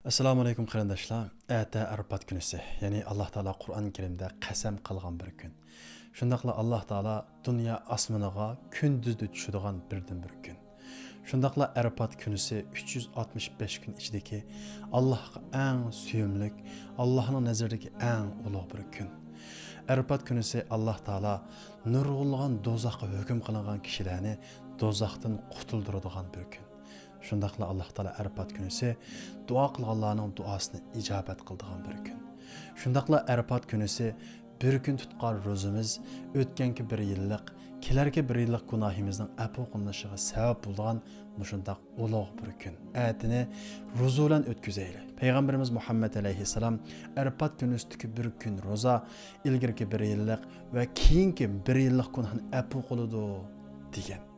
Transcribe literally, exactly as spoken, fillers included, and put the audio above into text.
ئەسسالامۇ ئەلەيكۇم قېرىنداشلار. ئەتە ئەرپات كۈنىسى، يەنى ئاللا تائالا قۇرئان كەرىمدە قەسەم قىلغان بىر كۈن. شۇنداقلا ئاللا تائالا دۇنيا ئاسمىنىغا كۈندۈزدە چۈشىدىغان بىردىن بىر كۈن. شۇنداقلا ئەرپات كۈنىسى ئۈچ يۈز ئاتمىش بەش كۈن ئىچىدىكى ئاللاھقا ئەڭ سۆيۈملۈك، ئاللاھنىڭ نەزىرىدىكى ئەڭ ئۇلۇغ بىر كۈن. ئەرپات كۈنىسى ئاللا تائالا نۇرغۇنلىغان دوزاخقا ھۆكۈم قىلىنغان كىشىلەرنى دوزاختىن قۇتۇلدۇرىدىغان بىر كۈن. شۇنداقلا ئاللا تائالا ئەرپات كۈنىسى دۇئا قىلغانلارنىڭ دۇئاسىنى ئىجابەت قىلىدىغان بىر كۈن. شۇنداقلا ئەرپات كۈنىسى بىر كۈن تۇتقان روزىمىز ئۆتكەنكى بىر يىللىق، كېلەركى بىر يىللىق گۇناھىمىزنىڭ ئەپۇ قىلىنىشىغا سەۋەب بولىدىغان مۇشۇنداق ئۇلۇغ بىر كۈن. ئەتىنى روزا بىلەن ئۆتكۈزەيلى. پەيغەمبىرىمىز مۇھەممەد ئەلەيھىسسالام ئەرپات كۈنىسىدىكى بىر كۈن روزا ئىلگىرىكى بىر يىللىق ۋە كېيىنكى بىر يىللىق گۇناھنى ئەپۇ قىلىدۇ، دېگەن.